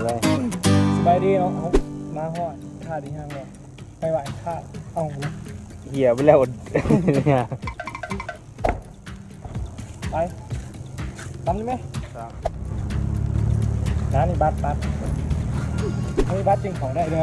ສະບາຍດີເນາະ ເຮົາມາຮອດທ່າທີ່ຫ້າງແລ້ວ ໄປໄຫວ້ພະ ເອົາ ເຫຍໄປແລ້ວ ໄປ ຕຳນີ້ແມະ ນານີ້ບັດ ບັດ ເຮີ້ຍ ບັດຈຶ່ງເຂົ້າໄດ້ເດີ.